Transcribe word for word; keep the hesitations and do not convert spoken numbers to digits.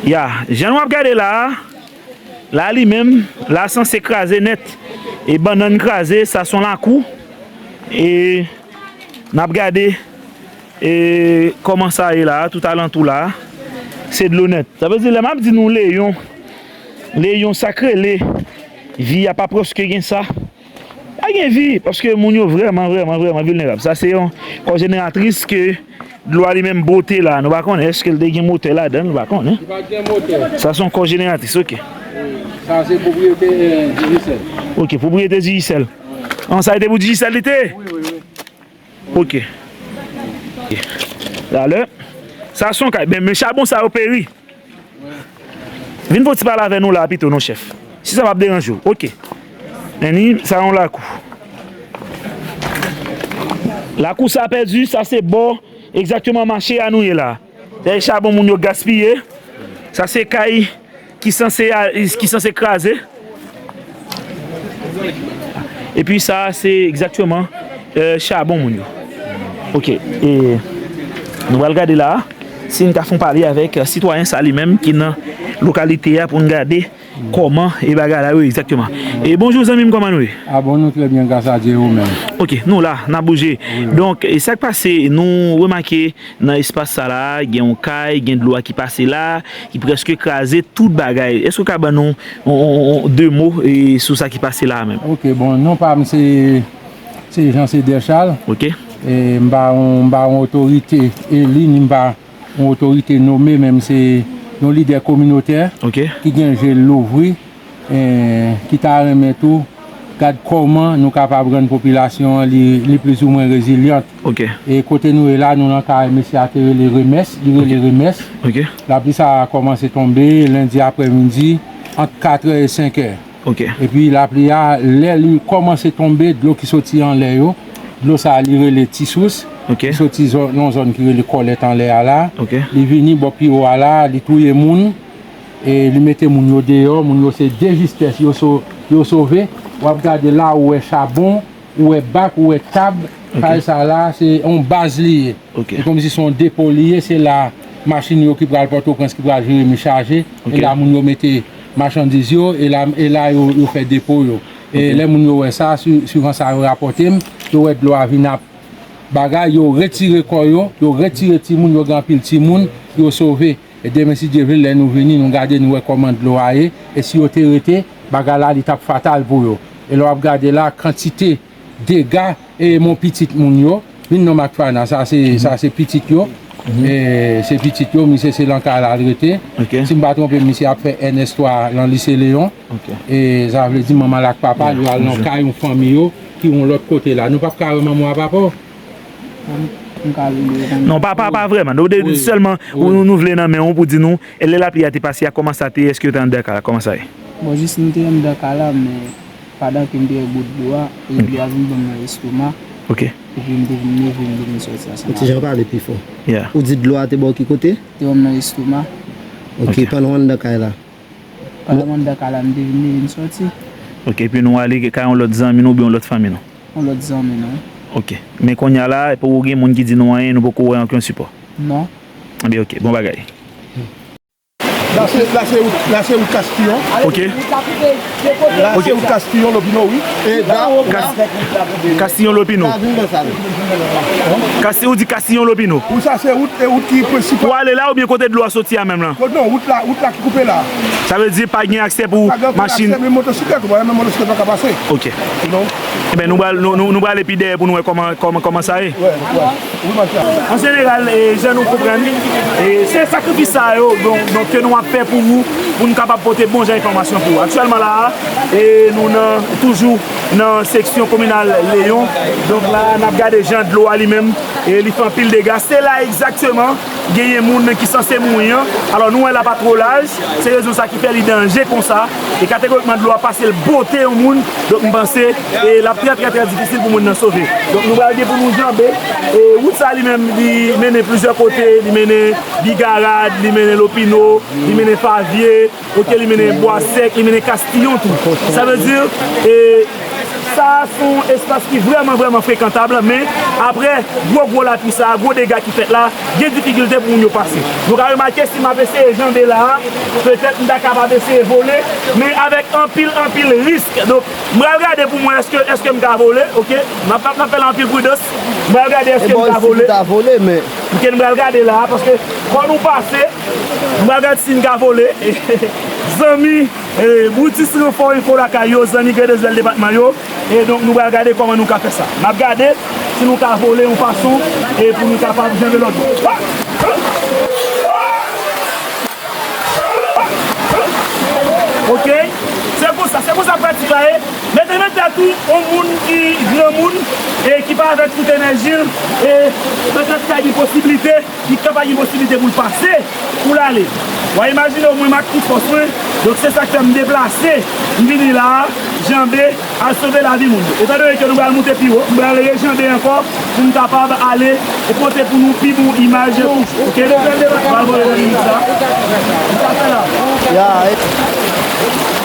Ya, jan nou ap gade la a, la li menm, la sanse kraze nèt. E bannann kraze, sa se yon lakou. E n ap gade e kòman sa ye la a, tout alantou la a, se dlo nèt. Sa vle di, lè m ap di nou Leyon, Leyon sa k rele vi a pa prèske gen sa. Pa gen vi, paske moun yo vrèman, vrèman, vrèman vilnerab. Sa se yon kò jeneratris ke dlo a li menm bote la. Nou pa konnen èske l te gen motè ladan l, nou pa konnen. Li pa t gen motè. Sa se yon kò jeneratris, ok. Sa se pwopriyete, eh, Digicel. Ok, pwopriyete Digicel. An, sa e te pou Digicel li te ye? Wi, wi, wi. Ok. Talè. Sa se yon kay. Men, men chabon sa yo peri. Vin fè yon ti pale avè nou la a pito non, chèf. Si sa p ap deranje w. Ok. Annie, sa yon lakou. Lakou sa pèdi, sa se bò egzakteman mache a nou ye la. Dèyè chabon moun yo gaspiye. Sa se kay ki sanse a, ki sanse kraze. Epi sa se egzakteman, eh, chabon moun yo. Ok, e nou pral gade la a, si n ka fè yon pale avèk, eh, sitwayen sa li menm ki nan lokalite a pou n gade kòman e bagay la yo egzakteman. E bonjou zanmi m, kòman nou ye? A bon, nou trè byen, gras a Dye, ou menm? Ok, nou la, n ap bouje. Wi. Donk, e sa k pase, nou remake nan espas sa la, gen yon kay, gen dlo a ki pase la, ki prèske kraze tout bagay. Èske w ka ban nou on, on, on, de mo, e, sou sa ki pase la a menm? Ok, bon, non pa m se, se Jean Cédère Charles. Ok. E m pa yon, m pa yon otorite eli, ni m pa yon otorite nome, men m se yon lidè kominotè Ok. ki gen je l louvri, eh, ki ta renmen tou gad kòman nou kapab rann popilasyon an li, li plizoumwen rezilyant. Ok. E kote nou ye la, nou nan kay mesye a te rele Remès, li rele Remès. Ok. Lapli sa a kòmanse tonbe lendi aprèmidi ant katrè e senkè. Ok. Epi lapli a, lè li kòmanse tonbe, dlo ki soti anlè yo, dlo sa a li rele Ti Sous, Ok. li soti zò-, nan zòn ki rele Kòlèt anlè a la. Ok. Li vini bò pi wo a la, li touye moun, e li mete moun yo deyò, moun yo se de jistès, yo so-, yo sove. W ap gade la, ou wè chabon, ou wè bak, ou wè tab, Ok. kay sa la, se yon baz li ye. Ok. Se kòmsi se yon depo li ye, se la machin yo ki pral Pòtoprens, ki pral Jeremi chaje, Ok. e la moun yo mete machandiz yo, e la, e la yo, yo fè depo yo. E Ok. lè moun yo wè sa, sui-, suivan sa yo rapòte m, yo wè dlo a vin ap bagay, yo retire kò yo, yo retire timoun, yo gen anpil timoun, yo sove. E demen, si Dye vle, lè nou vini, nou gade, nou wè kòman dlo a ye. E si yo te rete, bagay la, li t ap fatal pou yo. E lè w ap gade la, kantite dega, e mon pitit moun yo, vin non Makfana, sa se, sa se pitit yo. E se pitit yo, misye se lan kay la l rete. Ok. Si m pa twonpe m, misye ap fè N S twa lan Lise Leyon. Ok. E sa vle di manman l ak papa l, yo al nan kay yon fanmi yo, ki yon lòt kote la. Nou p ap ka wè manman w ak papa w? M ka vin yo konn. Non, pa, pa, pa vrèman. Nou te di Wi. sèlman, Wi. nou, nou vle nan men w pou di nou, e lè lapli a te pase a, kòman sa te ye? Èske yo te anndan kay la? Kòman sa ye? Bon, jis m te anndan kay la, men pandan ke m te wè gwo dlo a, e dlo a vin ban m nan estoma. Ok. Epi m te vin leve, m te vin sòti ansanm Yon ti jan avè l. pale pi fò. Yeah. Ou di dlo a te ba w ki kote? Te ban m nan estoma. Ok, Ok. pandan w anndan kay la. Pandan m anndan kay la, m te vin leve, m sòti. Ok, epi nou ale kay yon lòt zanmi nou oubyen yon lòt fanmi nou? Yon lòt zanmi nou. Ok. Men kounye a la, epi ou gen moun ki di nou anyen, nou poko wè ankenn sipò? Non. Ebyen, ok, bon bagay. La se, la se wout, la se wout Kastiyon. Ok. La Ok. se wout Kastiyon, Lopino, wi. E la, Kas-, Kastiyon Lopino. Kastiyon Lopino. Wi, sa se wout, e wout ki prensipal. Pou ale la oubyen kote dlo a soti a menm lan? Kot non, wout la, wout la ki koupe la. Sa vle di pa gen aksè pou Pa gen machin? aksè, men motosiklèt, ou pa wè, men motosiklèt pa ka pase. Ok. Non. Ebyen, nou pral, nou, nou, nou prale pi dèyè pou nou wè kòman, kòman, kòman sa ye. Wè, wè. Wi, mache. An jeneral, e, jan nou konprann, e, se sakrifis sa yo, donk, donk, ke nou ap fè pou ou, pou nou kapab pote bon jan enfòmasyon pou ou. Aktyèlman la a, e, nou nan, toujou nan seksyon kominal Leyon. Donk la, n ap gade jan dlo a li menm, e, li fè anpil dega. Se la egzakteman, genyen moun ki sanse mouri an. Alò, nou wè la pa twò laj, se rezon sa ki fè li danje konsa. E kategorikman, dlo a pase l bote yon moun. Donk, m panse, e, l ap trè, trè, trè difisil pou moun nan sove. Donk, nou pral gen pou nou janbe. E, wout sa li menm, li mennen plizyè kote. Li mennen Bigarad, li mennen Lopino, li mennen Favye, ok, li mennen Bwa Sèk, li mennen Kastiyon tou. Sa vle di, e, Sa a se yon espas ki vrèman, vrèman frekantab, men apre gwo, gwo lapli sa a, gwo dega ki fèt la, gen difikilte pou moun yo pase. Nou ka remake si m ap eseye janbe la a, petèt m ta kapab eseye vole, men avèk anpil, anpil risk. Donk, m pral gade pou mwen èske, èske m ka vole, oke? N ap, n ap fè l anpil pridans. M pral gade èske m ka vole. Oke, m pral gade la a, paske fò nou pase, m pral gade si n ka vole. Zanmi, E, Brutus Ranfò Enfo lakay yo, zanmi Gredezwèl depatman yo. E donk, nou pral gade kòman nou ka fè sa. N ap gade si nou ka vole yon fason e pou nou kapab janbe lòt bò. Oke? Se konsa, se konsa pratik la ye. Mete nan tèt ou, yon moun ki granmoun e ki pa avèk tout enèji l, e petèt ka gen posiblite ki kapab gen posiblite pou l pase, pou l ale. W a imajine w, mwen m ak tout fòs mwen, donk se sa k fè m deplase, m vini la a, janbe, al sove lavi moun. Etandone ke nou pral moute pi wo, m pral rejanbe ankò pou m kapab ale e pote pou nou pi bon imaj. Oke, m pral vole nan limit sa. M ka fè la. Ya, e-